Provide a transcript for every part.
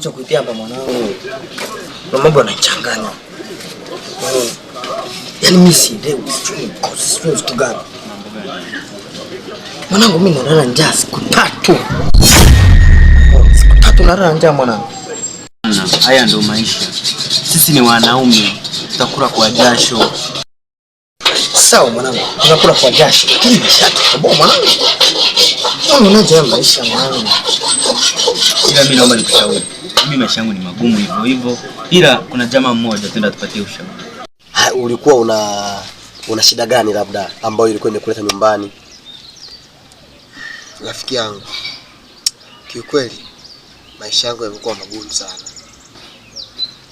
Nilichokuitia hapa mwanangu, na mambo yanachanganya. Yaani mimi sielewi, sijui nikosi, sijui vitu gani. Mwanangu mimi nalala njaa siku tatu. Siku tatu nalala njaa mwanangu. Haya ndio maisha. Sisi ni wanaume, tutakula kwa jasho. Sawa mwanangu, tunakula kwa jasho, lakini maisha yatutoboa mwanangu. Unaonaje haya maisha mwanangu? Ila mimi naomba nikushauri. Mimi maisha yangu ni magumu hivyo hivyo, ila kuna jamaa mmoja tenda tupatie ushauri. Ha, ulikuwa una shida gani labda ambayo ilikuwa imekuleta nyumbani? Rafiki yangu, kiukweli maisha yangu yamekuwa magumu sana.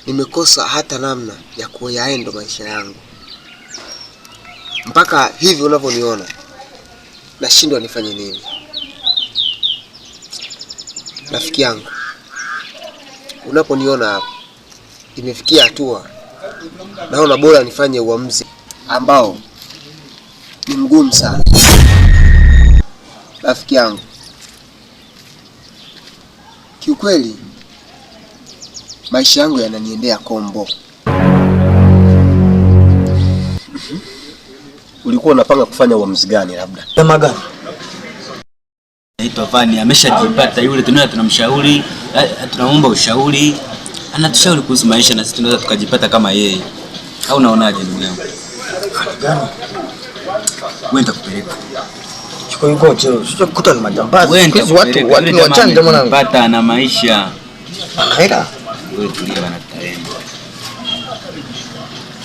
Nimekosa hata namna ya kuyaenda maisha yangu. Mpaka hivi unavyoniona nashindwa nifanye nini. Rafiki yangu, unaponiona hapa, imefikia hatua naona bora nifanye uamuzi ambao ni mgumu sana. Rafiki yangu, kiukweli maisha yangu yananiendea kombo. Ulikuwa unapanga kufanya uamuzi gani labda? Jamaa gani? Naitwa Vani, ameshajipata yule, tunaona tunamshauri, tunaomba ushauri, anatushauri kuhusu maisha na sisi tunaweza tukajipata kama yeye. Au unaonaje ndugu yangu? Gani? Wewe nitakupeleka. Chukua yuko cheo, sio kuta ni majambazi. Wewe Siku hizi watu nitakupeleka. watu Yule ni jamaa wachanja mwanangu. amejipata na maisha. Ana hela. Wewe tulia bana, tutaenda.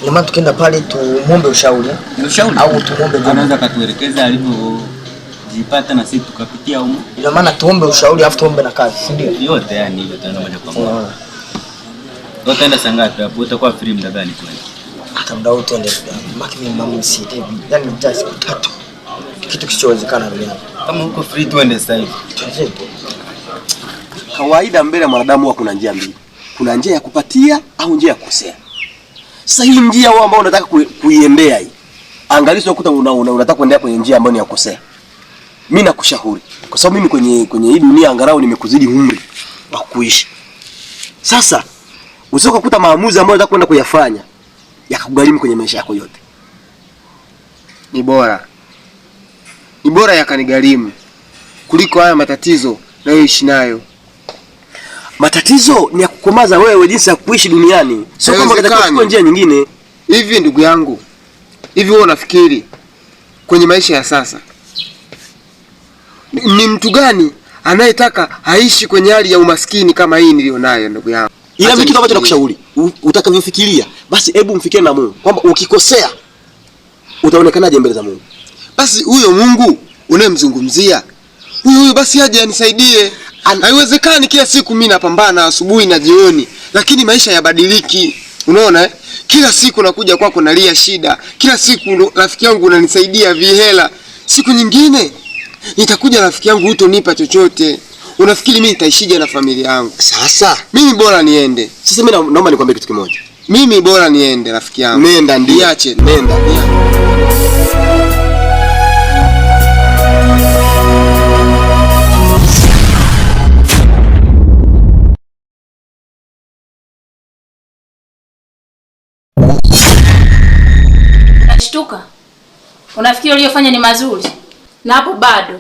Ndio maana tukienda pale tumuombe ushauri. Ni ushauri? Au tumuombe jamaa. Anaweza akatuelekeza alivyojipata na sisi tukapitia huko. Ndio maana tuombe ushauri afu tuombe na kazi, si ndio? Yote yani hivyo tunaenda moja kwa moja. Wewe utaenda saa ngapi hapo? Utakuwa free muda gani kwani? Hata muda wote tuende ndugu yangu. Maki mimi mama sielewi. Yaani njaa siku tatu. Kitu kisichowezekana ndugu yangu. Kama uko free tuende sasa hivi. Tuende. Kawaida mbele ya mwanadamu huwa kuna njia mbili. Kuna njia ya kupatia au njia ya kukosea. Sasa hii njia wewe ambayo unataka kuiendea hii, angalia sio kuta unataka kuendea kwenye njia ambayo ni ya kukosea. Mimi nakushauri kwa sababu mimi kwenye hii dunia angalau nimekuzidi umri wa kuishi. Sasa usije kukuta maamuzi ambayo unataka kwenda kuyafanya yakakugharimu kwenye maisha yako yote. Ni bora. Ni bora yakanigharimu kuliko haya matatizo nayoishi nayo. Matatizo ni ya kukomaza wewe jinsi ya kuishi duniani. Sio kwamba Haiwezekani. unataka kuchukua njia nyingine. Hivi ndugu yangu, hivi wewe unafikiri kwenye maisha ya sasa ni mtu gani anayetaka aishi kwenye hali ya umaskini kama hii nilionayo ndugu yangu? Ila Acha mimi kitu ambacho nifikirie. nakushauri, utakavyofikiria, basi hebu mfikirie na Mungu kwamba ukikosea utaonekanaje mbele za Mungu. Basi huyo Mungu unayemzungumzia, huyo huyo basi aje anisaidie. Haiwezekani kila siku mimi napambana asubuhi na jioni, lakini maisha yabadiliki. Unaona eh? Kila siku nakuja kwako nalia shida. Kila siku rafiki yangu unanisaidia vihela. Siku nyingine nitakuja rafiki yangu hutonipa chochote. Unafikiri mimi nitaishije na familia yangu? Sasa mimi bora niende. Sasa mimi naomba nikwambie kitu kimoja. Mimi bora niende rafiki yangu. Nenda ndio. Niache. Nenda. Unashtuka? Unafikiri uliyofanya ni mazuri? Na hapo bado.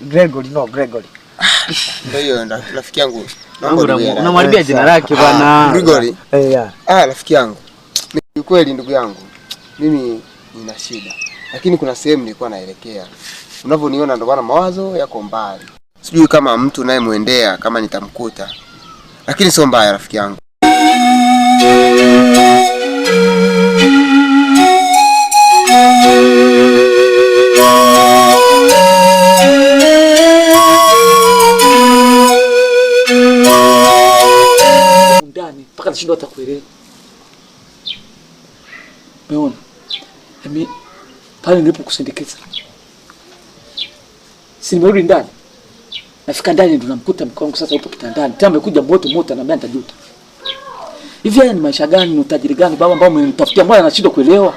Gregory, no, Gregory. Ndio hiyo rafiki yangu. Naomba unielewe. Unamharibia jina lake bwana. Gregory. Yeah. Rafiki yangu. Ni kweli ndugu yangu. Mimi nina shida. Lakini kuna sehemu nilikuwa naelekea. Unavyoniona ndio maana mawazo yako mbali. Sijui kama mtu nayemuendea kama nitamkuta. Lakini sio mbaya rafiki yangu. Ndani mpaka nashindwa hata kuelewa. Umeona? Mimi pale nilipokusindikiza. Si nimerudi ndani. Nafika ndani ndo namkuta mke wangu sasa yupo kitandani. Tena amekuja moto moto ananiambia nitajuta. Hivi haya ni maisha gani, ni utajiri gani baba ambao mmenitafutia? Mbona anashindwa kuelewa?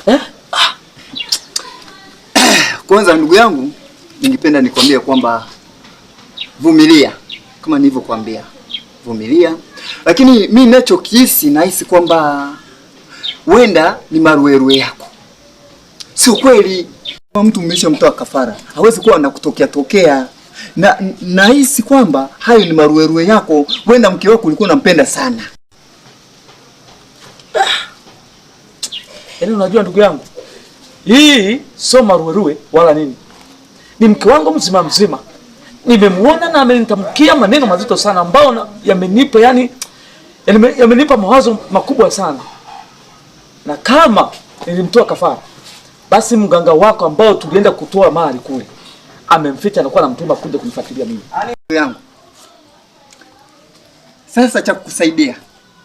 Eh? Ah. Kwanza ndugu yangu, ningependa nikwambie kwamba vumilia kama nilivyokuambia. Vumilia. Lakini mimi ninachokihisi nahisi kwamba wenda ni maruerue yako. Sio kweli. Kama mtu umeshamtoa kafara, hawezi kuwa anakutokea tokea. Na nahisi kwamba hayo ni maruerue yako. Wenda mke wako ulikuwa unampenda sana. Yaani unajua ndugu yangu, hii sio maruerue wala nini. Ni mke wangu mzima mzima. Nimemuona na amenitamkia maneno mazito sana ambayo yamenipa yani yamenipa mawazo makubwa sana. Na kama nilimtoa kafara, basi mganga wako ambao tulienda kutoa mali kule amemficha na kuwa anamtuma kuja kunifuatilia mimi. Yangu. Sasa cha kukusaidia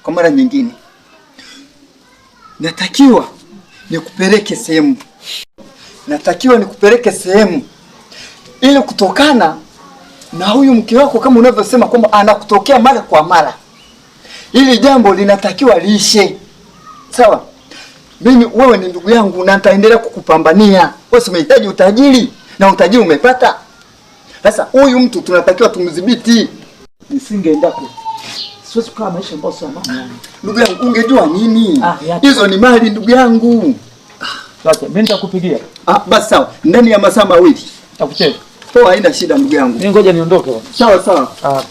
kwa mara nyingine, natakiwa nikupeleke sehemu. Natakiwa nikupeleke sehemu ili kutokana na huyu mke wako kama unavyosema kwamba anakutokea mara kwa mara. Ili jambo linatakiwa liishe. Sawa? Mimi wewe ni ndugu yangu na nitaendelea kukupambania. Wewe umehitaji utajiri na utajiri umepata. Sasa huyu mtu tunatakiwa tumdhibiti. Nisingeenda kule. Siwezi kukaa maisha ambayo sio maana. Ndugu yangu ungejua nini? Hizo ni mali ndugu yangu. Sasa mimi nitakupigia. Basi sawa. Ndani ya masaa mawili nitakucheka. Poa, haina shida ndugu yangu. Mimi ngoja niondoke bwana. Sawa sawa.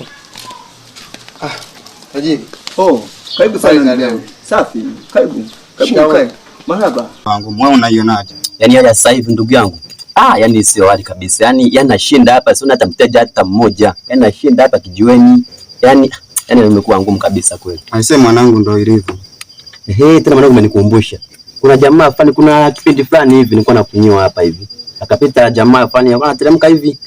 Tajiri. Oh, karibu sana ndugu yangu. Safi. Karibu. Karibu ukae. Marhaba. Wangu, wewe unaionaje? Yaani hali sasa hivi ndugu yangu. Yaani sio hali kabisa. Yaani nashinda hapa sio hata mteja hata mmoja. Yaani nashinda hapa kijiweni. Yaani nimekuwa ngumu kabisa kweli. Aisee mwanangu ndio ilivyo. Ehe, tena mwanangu umenikumbusha. Kuna jamaa fulani, kuna kipindi fulani hivi nilikuwa nakunyiwa hapa hivi. Akapita jamaa fulani anateremka hivi.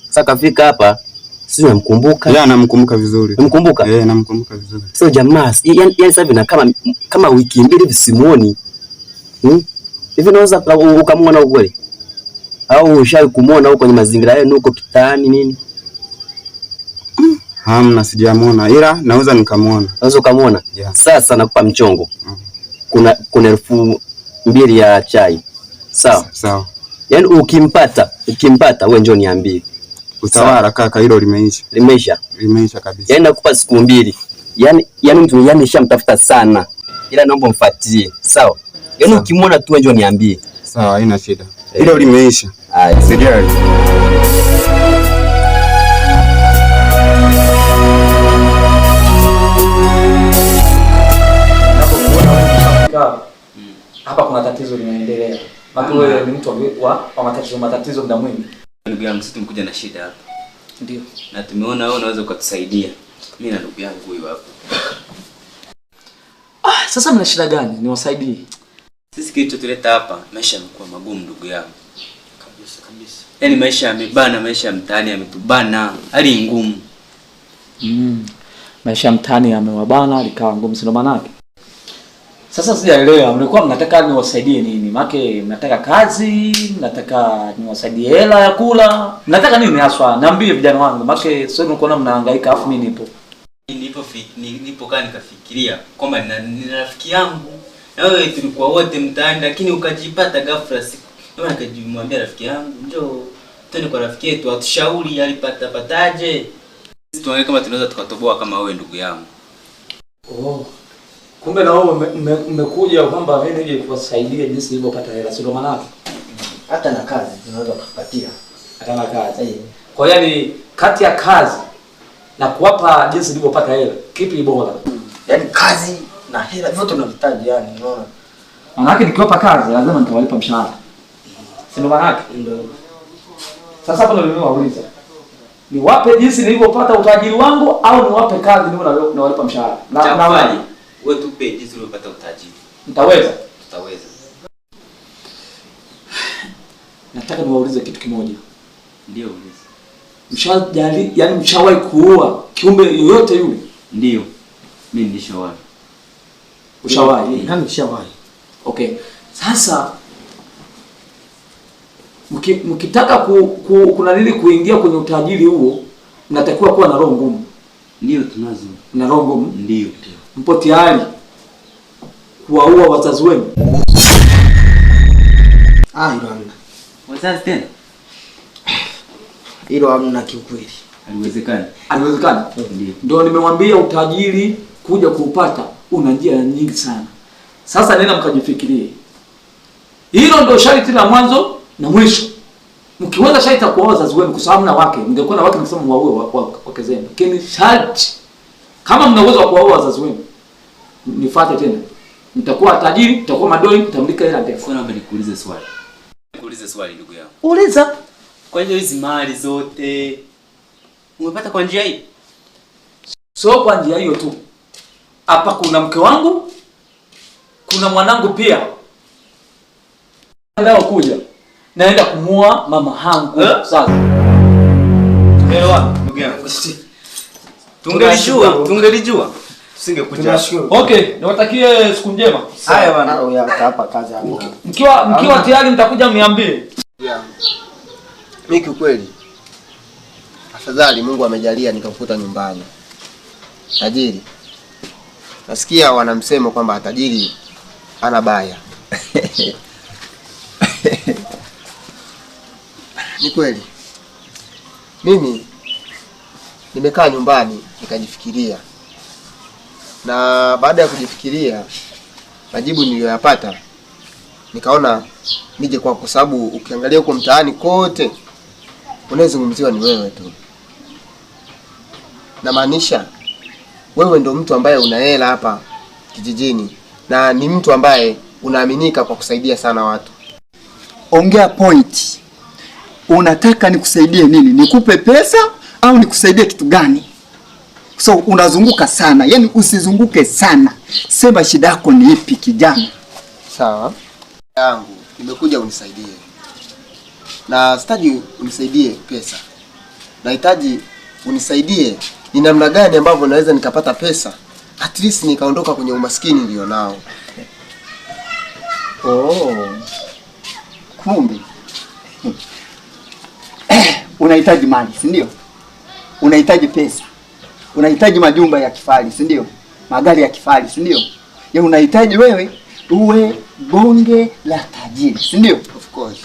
Sasa kafika hapa, sio namkumbuka. Yeye anamkumbuka vizuri. Namkumbuka? Eh, namkumbuka vizuri. Sio jamaa, yaani sasa hivi na kama wiki mbili hivi simuoni. Hivi naweza ukamuona kweli? Au ushawahi kumuona huko kwenye mazingira yenu huko kitaani nini? Hamna, sijamuona ila naweza nikamuona. Naweza ukamuona? Yeah. Sasa nakupa mchongo. Kuna 2000 ya chai. Sawa? Sawa. Yaani ukimpata wewe njoo niambie. Utawala kaka, hilo limeisha. Limeisha. Limeisha kabisa. Yaani nakupa siku 2. Yaani mtu yani nishamtafuta sana. Ila naomba mfuatilie. Sawa? Yaani ukimuona tu njoo niambie. Sawa, haina shida. Hilo limeisha. Haya. Sijali. Hapa kuna tatizo linaendelea. Maana wewe ni mtu wa matatizo muda mwingi. Ndugu yangu sisi tumekuja na shida hapa. Ndio. Na tumeona wewe unaweza ukatusaidia. Mimi na ndugu yangu huyu hapa. Sasa mna shida gani? Niwasaidie. Sisi kilichotuleta hapa, maisha yamekuwa magumu ndugu yangu. Kabisa kabisa. Yaani maisha yamebana, maisha ya mtaani yametubana, hali ngumu. Maisha ya mtaani yamewabana, likawa ngumu, si ndo maana yake? Sasa sijaelewa, mlikuwa mnataka niwasaidie nini? Maana mnataka kazi, mnataka niwasaidie hela ya kula, mnataka nini haswa? Niambie vijana wangu, maana sio mko mnahangaika afu mimi nipo. Nilipokaa nikafikiria kwamba nina rafiki yangu na wewe tulikuwa wote mtaani, lakini ukajipata ghafla siku. Ndio nikajimwambia rafiki yangu, njoo twende kwa rafiki yetu atushauri alipata pataje. Sisi tuangalie kama tunaweza tukatoboa kama wewe ndugu yangu. Oh. Kumbe na wewe mmekuja kwamba mimi nije kuwasaidia jinsi nilivyopata hela, sio maana yake? Hata na kazi tunaweza kukupatia. Hata na kazi. Kwa hiyo yani kati ya kazi na kuwapa jinsi nilivyopata hela, kipi bora? Yaani kazi na hela vyote tunavihitaji yani, unaona? Maana yake nikiwapa kazi lazima nitawalipa mshahara. Si ndio maana yake? Ndio. Sasa hapo ndio nimewauliza. Niwape jinsi nilivyopata utajiri wangu au niwape kazi ndio nawalipa mshahara? Na wewe tupe jinsi ulivyopata utajiri. Mtaweza? Tutaweza. Nataka niwaulize kitu kimoja. Ndio, uliza. Mshajali, yani mshawahi kuua kiumbe yoyote yule? Ndio. Mimi nilishawahi. Ushawahi? Nani nishawahi? Okay. Sasa mkitaka kuna nini kuingia kwenye utajiri huo, mnatakiwa kuwa na roho ngumu. Ndio tunazo. Na roho ngumu? Ndio. Mpo tayari kuwaua wazazi wenu? Ah, hilo hamna. Wazazi tena? Hilo hamna kiukweli. Haiwezekani. Haiwezekani? Ndio. Ndio nimemwambia utajiri kuja kuupata una njia nyingi sana. Sasa nenda mkajifikirie. Hilo ndio sharti la mwanzo na mwisho. Mkiweza sharti la kuoa wazazi wenu, kwa sababu na wake, mngekuwa na wake mngesema muwaue wake zenu. Lakini sharti kama mna uwezo wa kuwaoa wazazi wenu, nifuate tena. Mtakuwa tajiri, mtakuwa madoi, mtamlika hela ndefu. Kwa naomba nikuulize swali. Nikuulize swali ndugu yangu. Uliza. Kwa hiyo hizi mali zote umepata kwa njia hii? Sio kwa njia hiyo tu. Hapa kuna mke wangu, kuna mwanangu pia. Ndio kuja. Naenda kumua mama hangu sasa. Tumeelewana ndugu yangu? Tungelijua. Tusingekuja. Okay, niwatakie siku njema. Haya bwana. Hapa kazi hapo. Mkiwa tayari mtakuja mniambie. Mimi kiukweli afadhali Mungu amejalia nikakukuta nyumbani. Tajiri. Nasikia wanamsemo kwamba tajiri ana baya. Ni kweli. Mimi nimekaa nyumbani nikajifikiria. Na baada ya kujifikiria majibu niliyoyapata nikaona nije kwa sababu ukiangalia huko mtaani kote unayezungumziwa ni wewe tu. Na maanisha wewe ndo mtu ambaye una hela hapa kijijini na ni mtu ambaye unaaminika kwa kusaidia sana watu. Ongea point. Unataka nikusaidie nini? Nikupe pesa au nikusaidie kitu gani? So unazunguka sana. Yaani usizunguke sana. Sema shida yako ni ipi kijana? Sawa. Yangu, nimekuja unisaidie. Na sitaji unisaidie pesa. Nahitaji unisaidie ni namna gani ambavyo naweza nikapata pesa. At least nikaondoka kwenye umaskini nilionao. Oh. Kumbe. Unahitaji mali, si ndio? Unahitaji pesa. Unahitaji majumba ya kifahari, si ndio? Magari ya kifahari, si ndio? Ya unahitaji wewe uwe bonge la tajiri, si ndio? Of course.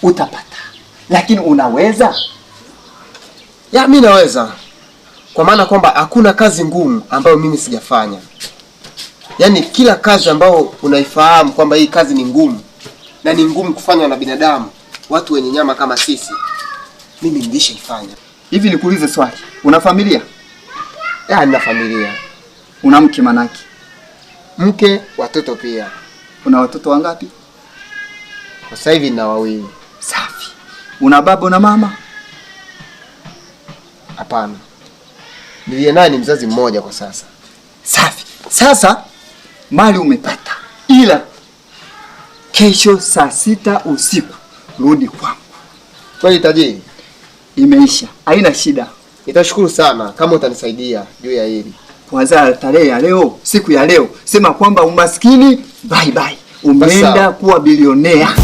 Utapata. Lakini unaweza? Ya mimi naweza. Kwa maana kwamba hakuna kazi ngumu ambayo mimi sijafanya. Yaani kila kazi ambayo unaifahamu kwamba hii kazi ni ngumu na ni ngumu kufanywa na binadamu, watu wenye nyama kama sisi, mimi nilishaifanya. Hivi nikuulize swali. Una familia? Ya, nina familia. Una mke manaki? Mke, watoto pia. Una watoto wangapi? Kwa sasa hivi nina wawili. Safi. Una baba na mama? Hapana. Niliye naye ni mzazi mmoja kwa sasa. Safi. Sasa mali umepata. Ila kesho saa 6 usiku rudi kwangu. Kweli tajiri? Imeisha. Haina shida. Nitashukuru sana kama utanisaidia juu ya hili. Kwanza tarehe ya leo, siku ya leo, sema kwamba umaskini bye bye. Umeenda kuwa bilionea.